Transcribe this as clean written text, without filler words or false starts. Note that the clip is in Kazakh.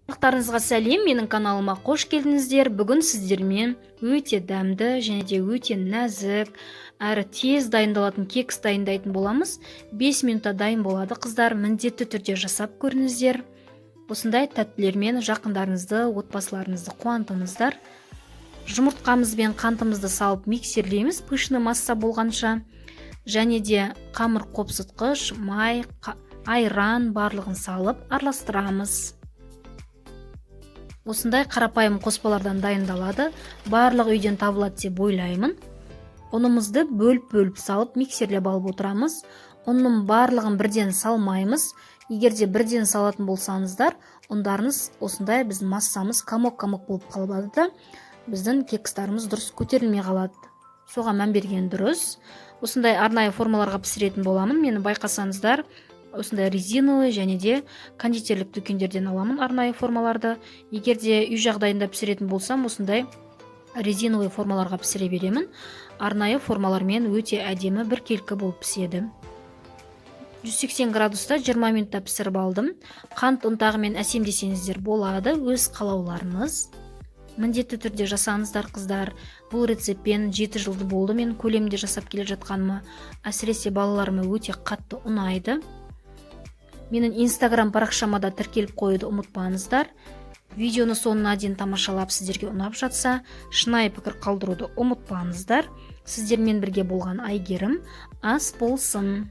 Барлықтарыңызға сәлем, менің каналыма қош келдіңіздер. Бүгін сіздермен өте дәмді және де өте нәзік әрі тез дайындалатын кекс дайындайтын боламыз. 5 минутта дайын болады, қыздар, міндетті түрде жасап көріңіздер. Осындай тәттілермен жақындарыңызды, отбасыларыңызды қуантыңыздар. Жұмыртқамыз бен қантымызды салып миксерлейміз, пышный масса болғанша. Және де қамыр қопсытқыш, май, айран барлығын салып араластырамыз. Осындай қарапайым қоспалардан дайындалады, барлық үйден табылады деп ойлаймын. Ұнымызды бөліп-бөліп салып миксерлеп алып отырамыз. Ұнның барлығын бірден салмаймыз. Егер де бірден салатын болсаңыздар, ұндарыңыз осындай біздің массамыз комок-комок болып қалады да, біздің кекстарымыз дұрыс көтерілмей қалады. Соған мән берген дұрыс. Осындай арнайы формаларға пісіретін боламын. Мені байқасаңыздар, осындай резиновый және де кондитерлік дүкендерден аламын арнайы формаларды. Егер де үй жағдайында пісіретін болсам, осындай резиновый формаларға пісіре беремін. Арнайы формалармен өте әдемі, біркелкі болып піседі. 180 градуста 20 минутта пісіріп алдым. Қант ұнтағымен әсемдесеңіздер болады, өз қалауларыңыз. Міндетті түрде жасаңыздар, қыздар. Бұл рецептпен 7 жылды болды мен көлемде жасап келе жатқаныма. Әсіресе балаларыма өте қатты ұнайды. Менің Инстаграм парақшама да тіркеліп қоюды ұмытпаңыздар. Видеоны соңына дейін тамашалап, сіздерге ұнап жатса, шынайы пікір қалдыруды ұмытпаңыздар. Сіздермен бірге болған Әйгерім. Ас болсын!